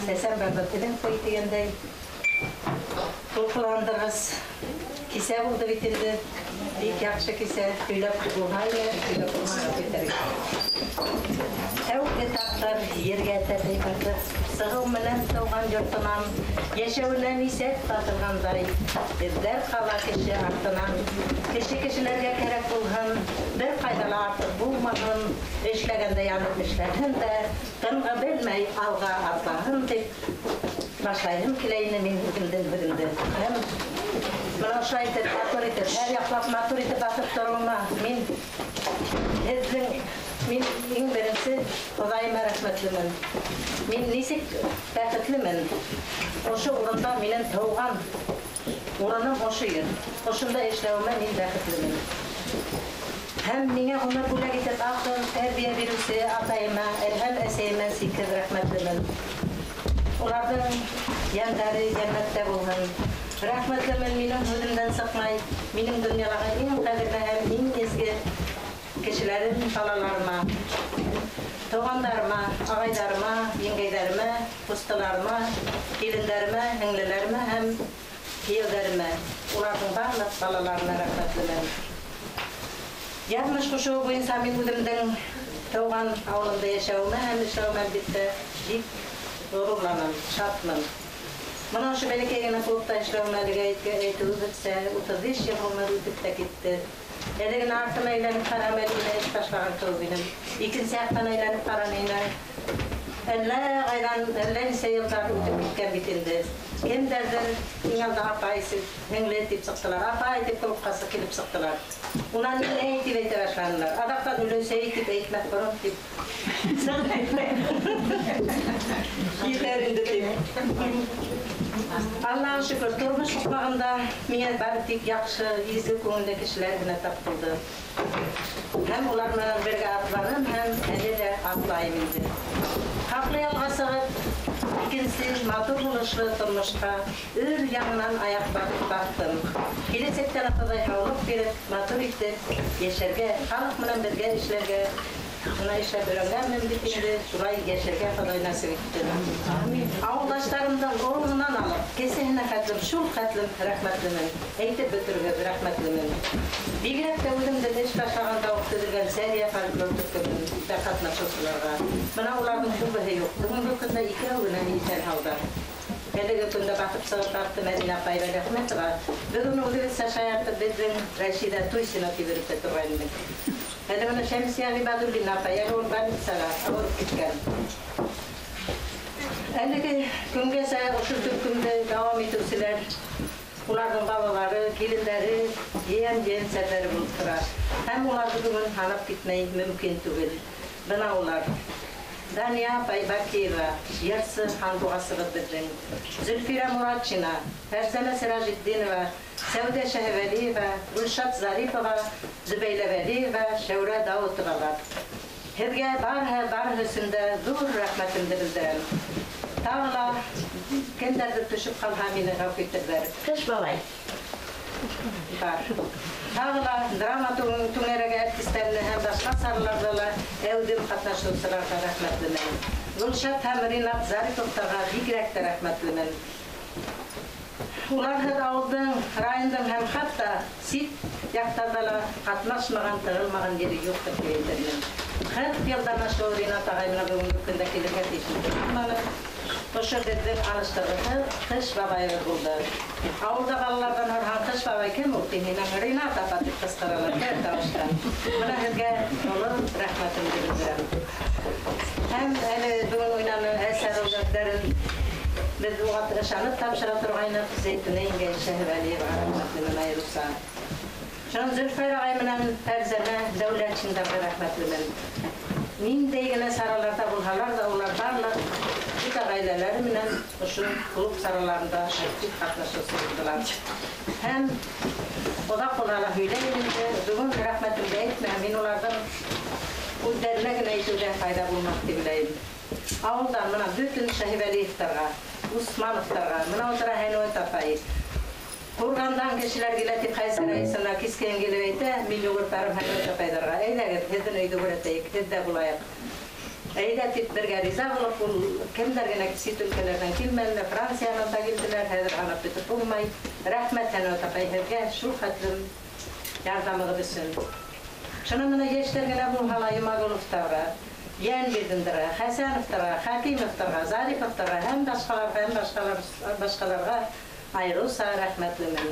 Сәсән барҙа телең ҡуй тигәндәй. Тулҡынландырғыс кисә булды бит инде. Бик яҡшы кисә, һөйләп булһа ине, һөйләп булмаһа китәргә. Тәүге тапҡыр ергә тәпәй баҫып, сығыу менән тыуған йортонан, йәшәүенә нисәт батырғандай, эҙҙәр ҡала кеше артынан. Кеше кешеләргә кәрәк булһын, бер ҡайҙа ла артыҡ булмаһын, эшләгәндә янып эшләһен дә, тынғы белмәй алға атлаһын тип башлайһым килә ине мин үҙемдең һүҙемде. Һәм бына ошолай итеп, матур итеп, һәр яҡлап матур итеп баҫып тороуыма мин һеҙҙең, мин иң беренсе Хоҙайыма рәхмәтлемен. Мин нисек бәхетлемен. Ошо урында минең тыуған урыным ошо ер. Ошонда эшләүемә мин бәхетлемен. Һәм миңә ғүмер бүләк итеп аҡыл, тәрбиә биреүсе атайыма һәм әсәйемә сикһеҙ рәхмәтлемен. Уларҙың йәндәре йәннәттә булһын. Рәхмәтлемен минең һүҙемдән сыҡмай, минең донъялағы иң ҡәҙерле һәм иң изге кешеләрем, балаларыма, туғандарыма, ағайҙарыма, еңгәйҙәремә, ҡустыларыма, килендәремә, һеңлеләремә һәм кейәүҙәремә, уларҙың барлыҡ балаларына рәхмәтлемен. Яҙмыш ҡушыуы буйынса мин үҙемдең тыуған ауылымда йәшәүемә һәм эшләүемә әлбиттә бик ғорурланам, шатмын. Бына ошо бәләкәй генә клубта эшләүемә әлегә әйтеүебеҙсә 35 йыл ғүмер үтеп тә китте. Әле генә артыма әйләнеп ҡарам, әле генә эш башлаған кеүек инем. Икенсе яҡтан әйләнеп ҡараны инә. Әллә ҡайҙан, әллә нисә йылдар үтеп киткән бит инде. Кемдәрҙер иң алда апай, һеңле тип сыҡтылар, апай тип клубҡа килеп сыҡтылар. Унан инәй тип әйтә башланылар. Аҙаҡтан өләсәй тип әйтмәҫ борон тип. Етәр инде тип. Аллаға шөкөр, тормош һуҡмағында миңә бары тик яҡшы, изге күңелле кешеләр генә тап булды. Һәм улар менән бергә атланым һәм әле лә атлайым инде. Хаҡлы ялға сығып, икенсе матур булышлы тормошҡа өр яңынан аяҡ баҫтым. Киләсәктә лә Хоҙай һаулыҡ биреп, матур итеп йәшәргә, халыҡ менән бергә эшләргә, бына эшләп өйрәнгәнмен бит инде, шулай йәшәргә Хоҙай насип итте. Ауылдаштарымдың олоһонан алып, кесеһенә хәтлем, шул хәтлем рәхмәтлемен, әйтеп бөтөргөҙ рәхмәтлемен. Бигерәк тә үҙемдең эш башлағанда уҡ төҙөлгән Сәриә фольклор төркөмөндә ҡатнашыусыларға. Бына уларҙың күбеһе юҡ. Бөгөнгө көндә икәү генә иҫән һауҙа. Әлеге көндә баҫып сығып тартты Мәҙинә апай Вәлиәхмәтова. Беҙ уны үҙебеҙсә шаяртып, беҙҙең Рәшиҙә Туйсина тип йөрөтә торғайныҡ. Әле бына Шәмсиә Ғибәдуллина апай, әле ул больницаға ауырып киткән. Әлеге көнгәсә ошо төркөмдө дауам итеүселәр, уларҙың балалары, килендәре, ейән-ейәнсәрҙәре булып тора. Һәм уларҙы бөгөн һанап китмәй мөмкин түгел. Бына улар: Дания апай Бакиева, йырсы һандуғасыбыҙ беҙҙең, Зөлфирә Муратшина, Фәрзәнә Сиражетдинова, Сәүҙә Шәһвәлиева, Гөлшат Зарипова, Зөбәйлә Вәлиева, Шәүрә Дауытовалар. Һеҙгә барыһы өсөн дә ҙур рәхмәтемде белдерәм. Тағы ла кемдәрҙер төшөп ҡалһа, мине ғәфү итерҙәр. Ҡыш бабай. Бар. Тағы ла драма түңәрәге артистәренә һәм башҡа сараларҙа ла әүҙем ҡатнашыусыларға рәхмәтлемен. Гөлшат һәм Ринат Зариповтарға бигерәк тә рәхмәтлемен. Уларһыҙ ауылдың, райондың һәм хатта сит яҡтарҙа ла ҡатнашмаған, тығылмаған ере юҡтыр тип әйтермен. 40 йылдан ашыу Ринат ағай менән бөгөнгө көндә килергә тейеш булманы. Ошо беҙҙең алыштырғыһы Ҡыш бабайыбыҙ булды. Ауылда балаларҙан һорһаң, Ҡыш бабай кем ул тип, һинән Ринат апа тип ҡысҡыралар бер тауыштан. Бына һеҙгә оло рәхмәтемде белдерәм. Һәм әле бөгөн уйнаны әсәр ролдәрен беҙ уға ышанып тапшыра торғайныҡ Зәйтүнә еңгәй Шәһвәлиеваға рәхмәтлемен айырыуса. Шунан Зөлфәр ағай менән Фәрзәнә Дәүләтшиндарға рәхмәтлемен. Ниндәй генә сараларҙа булһалар ҙа, улар барлыҡ бөтә ғаиләләре менән ошо клуб сараларында актив ҡатнашыусы булдылар. Һәм оҙаҡ булһа ла һөйләйем инде, бөгөн рәхмәтемде әйтмәһәм, мин уларҙың үҙҙәренә генә әйтеүҙә файҙа булмаҫ тип уйлайым. Ауылдан бына бөтөн Шәһивәлиевтарға, Усмановтарға, бына ултыра Һәнүәт апай. Ҡурғандан кешеләр килә тип Хәйсә Раисовна кискән килеп әйтә, мин йүгереп барып Һәнүәт апайҙарға, әйҙәгеҙ, һеҙҙең өйҙө күрәтәйек, һеҙ ҙә булайыҡ. Әйҙә тип бергә риза булып, ул кемдәр генә сит өлкәләрҙән килмәне, Франциянан да килделәр, хәҙер һанап бөтөп булмай. Рәхмәт, Һәнүәт апай, һеҙгә шул хәтлем ярҙамығыҙ өсөн. Шуның менән йәштәр генә булһа ла Йомағоловтарға, Йәнбирҙиндарға, Хәсәновтарға, Хәкимовтарға, Зариповтарға һәм башҡаларға айырыуса рәхмәтлемен.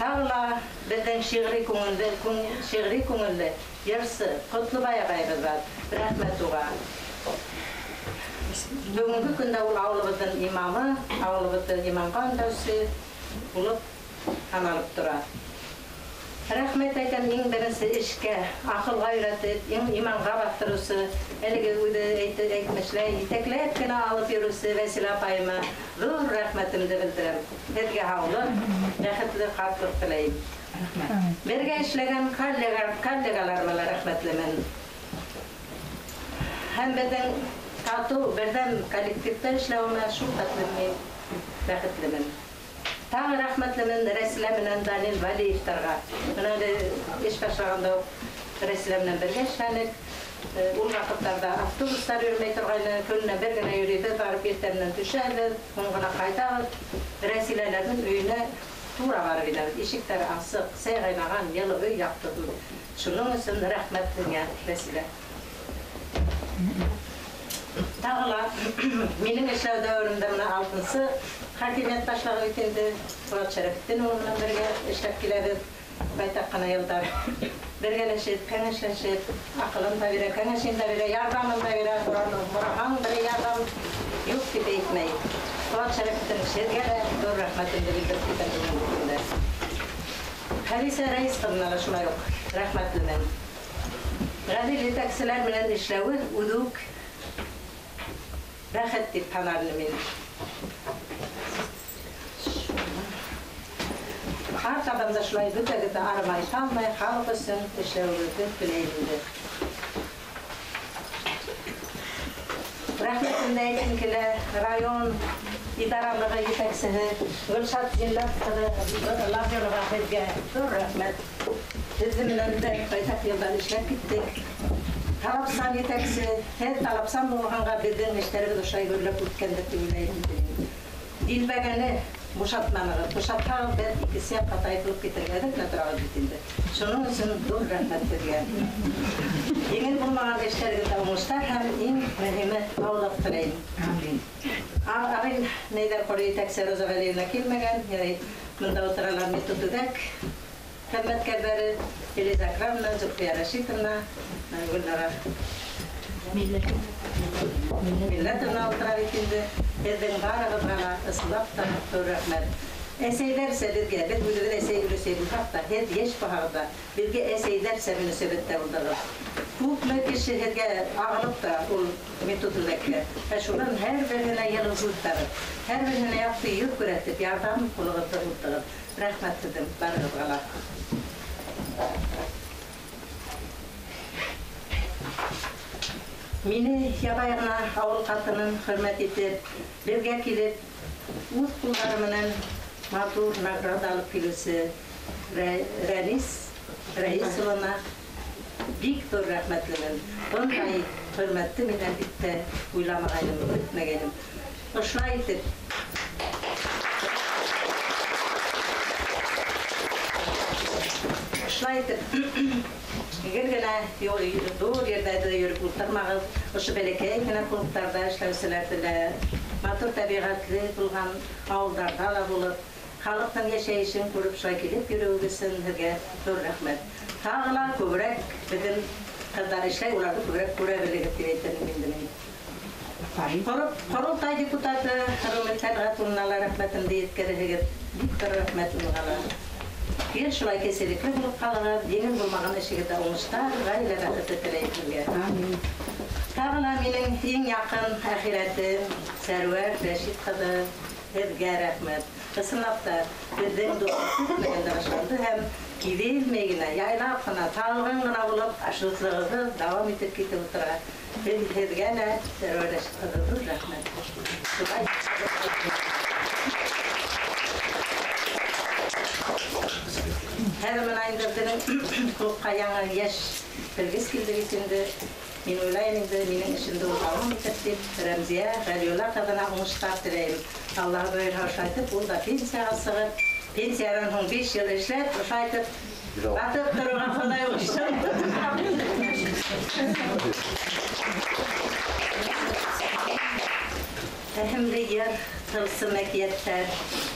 Тағы ла беҙҙең шиғри күңелле йырсы Ҡотлобай ағайыбыҙ бар. Рәхмәт уға. Бөгөнгө көндә ул ауылыбыҙҙың имамы, ауылыбыҙҙы иманға өндәүсе булып һаналып тора. Рәхмәт әйтәм иң беренсе эшкә, аҡылға өйрәтеп, иң иманға баҫтырыусы, әлеге үҙе әйтмешләй, етәкләп кенә алып йөрөүсе Вәсилә апайыма ҙур рәхмәтемде белдерәм. Һеҙгә һаулыҡ, бәхетле ҡартлыҡ теләйем. Бергә эшләгән коллегаларыма ла рәхмәтлемен. Һәм беҙҙең татыу, берҙәм коллективта эшләүемә шул хәтлем мин бәхетлемен. Тағы рәхмәтлемен Рәсилә менән Данил Вәлиевтарға. Бына әле эш башлағанда уҡ Рәсилә менән бергә эшләнек. Ул ваҡыттарҙа автобустар йөрөмәй торғайны, көнөнә бер генә йөрөйбөҙ, барып иртә менән төшәбеҙ, һуң ғына ҡайтабыҙ. Рәсиләләрҙең өйөнә тура барып инәбеҙ. Ишектәр асыҡ, сәй ҡайнаған, йылы өй яҡты. Шуның өсөн рәхмәт һеҙгә, Рәсилә. Тағы ла минең эшләү дәүеремдә бына 6-нсы хакимиәт башлығы бит инде Фуат Шәрәфетдин улы менән бергә эшләп киләбеҙ. Байтаҡ ҡына йылдар бергәләшеп, кәңәшләшеп, аҡылын да бирә, кәңәшен дә бирә, ярҙамын да бирә, һораһаң бер ярҙам юҡ тип әйтмәй. Фуат Шәрәфетдин, һеҙгә лә ҙур рәхмәтемде белдереп китәм бөгөнгө көндә. Хәлисә Рәис ҡыҙына ла шулай уҡ рәхмәтлемен. Ғәҙел етәкселәр менән эшләүе үҙе үк бәхет тип һанар инем мин. Артабан да шулай бөтәгеҙ ҙә арымай талмай халыҡ өсөн эшләүегеҙҙе теләйем инде. Рәхмәтемде әйтһем килә район идаралығы етәксеһе Гөлшат Зиннәт ҡыҙы Лавренова, һеҙгә ҙур рәхмәт. Һеҙҙең менән дә байтаҡ йылдар эшләп киттек. Талапсан етәксе, һеҙ талапсан булғанға беҙҙең эштәребеҙ ошолай гөрләп үткәндер тип уйлайым инде. Дилбәгәне бушатманығыҙ, бушатһағыҙ беҙ икесе яҡҡа тайпылып китергә әҙер генә торабыҙ бит инде. Шуның өсөн ҙур рәхмәт һеҙгә. Еңел булмаған эштәрегеҙҙә уңыштар һәм иң мөһиме һаулыҡ теләйем. Ағай Нейҙәр ҡоро етәксе Роза Ғәлиевна килмәгән, ярай бында ултыралар метод үҙәк хеҙмәткәрҙәре Элиза Акрамовна, Зөлфиә Рәшитовна, Гөлнара Милләтовна ултыра бит инде. Һеҙҙең барығыҙға ла ысынлап та ҙур рәхмәт. Әсәйҙәрсә беҙгә, беҙ үҙебеҙ әсәй өләсәй булһаҡ та, һеҙ йәш булһағыҙ ҙа, беҙгә әсәйҙәрсә мөнәсәбәттә булдығыҙ. Күпме кеше һеҙгә ағылып тора ул метод үҙәккә. Ә шунан һәр береһенә йылы һүҙ табып, һәр береһенә яҡты йөҙ күрһәтеп, ярҙам ҡулығыҙҙы һуҙҙығыҙ. Рәхмәт һеҙҙең барығыҙға ла. Мине ябай ғына ауыл ҡатынын хөрмәт итеп, беҙгә килеп, үҙ ҡулдары менән матур награда алып килеүсе Рәнис Рәис улына бик ҙур рәхмәтлемен. Бындай хөрмәтте мин әлбиттә уйламағайным, көтмәгәйнем. Ошолай итеп гел генә ҙур ерҙәрҙә йөрөп ултырмағыҙ, ошо бәләкәй генә клубтарҙа эшләүселәрҙе лә, матур тәбиғәтле булған ауылдарҙа ла булып, халыҡтың йәшәйешен күреп шулай килеп йөрөүегеҙ өсөн һеҙгә ҙур рәхмәт. Тағы ла күберәк беҙҙең ҡыҙҙар эшләй, уларҙы күберәк күрә белегеҙ тип әйтер инем инде мин. Ҡоролтай депутаты Румил Тәлғәт улына ла рәхмәтемде еткерәһегеҙ. Бик ҙур рәхмәт уға ла. Гел шулай кеселекле булып ҡалығыҙ, еңел булмаған эшегеҙҙә уңыштар, ғаилә бәхете теләйем һеҙгә. Тағы ла минең иң яҡын әхирәтем Сәрүәр Рәшит ҡыҙы, һеҙгә рәхмәт. Ысынлап та беҙҙең дуҫлыҡ көтмәгәндә башланды һәм киҙелмәй генә, яйлап ҡына, талғын ғына булып, дуҫлығыбыҙ дауам итеп китеп ултыра. Һеҙгә лә Сәрүәр Рәшит ҡыҙы ҙур рәхмәт. Хәҙер бына инде беҙҙең клубҡа яңы йәш белгес килде бит инде. Мин уйлайым инде, минең эшемде ул дауам итер тип, Рәмзиә Ғәлиулла ҡыҙына уңыштар теләйем. Аллаһ бойорһа, ошайтып, ул да пенсияға сығып, пенсиянан һуң 5 йыл эшләп, ошайтып, батып торорға Хоҙай ҡушһын. Фәһемле йыр, тылсым әкиәттәр,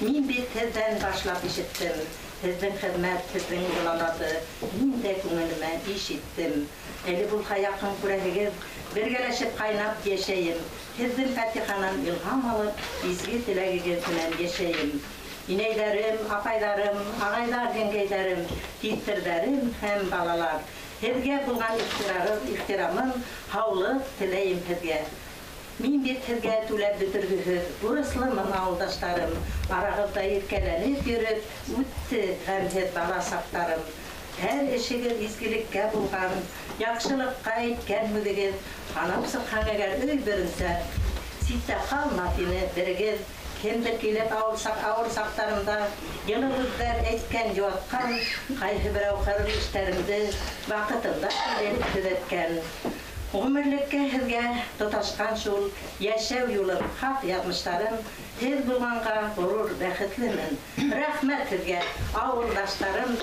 мин бит һеҙҙән башлап ишеттем. Һеҙҙең хеҙмәт, һеҙҙең йолаларҙы мин дә күңелемә иш иттем. Әле булһа яҡын күрәһегеҙ, бергәләшеп ҡайнап йәшәйем. Һеҙҙең фатиханан илһам алып, изге теләгегеҙ менән йәшәйем. Инәйҙәрем, апайҙарым, ағайҙар, еңгәйҙәрем, типтерҙәрем һәм балалар. Һеҙгә булған ихтирамым, һаулыҡ теләйем һеҙгә. Мин бит һеҙгә түләп бөтөргөһөҙ, бурыслымын, ауылдаштарым. Арағыҙҙа иркәләнеп йөрөп, үтте ғәмһеҙ бала саҡтарым. Һәр эшегеҙ изгелеккә булған, яҡшылыҡҡа әйткән һүҙегеҙ, һанап сыҡһаң әгәр өй беренсә, ситтә ҡалмаҫ ине берегеҙ. Кемдер килеп ауыр саҡтарымда йылы һүҙҙәр әйткән, йыуатҡан, ҡайһы берәү ҡырын эштәремде ваҡытында килеп төҙәткән. Ғүмерлеккә һеҙгә тоташҡан шул йәшәү юлым, хаҡ яҙмыштарым, һеҙ булғанға ғорур, бәхетлемен. Рәхмәт һеҙгә, ауылдаштарым.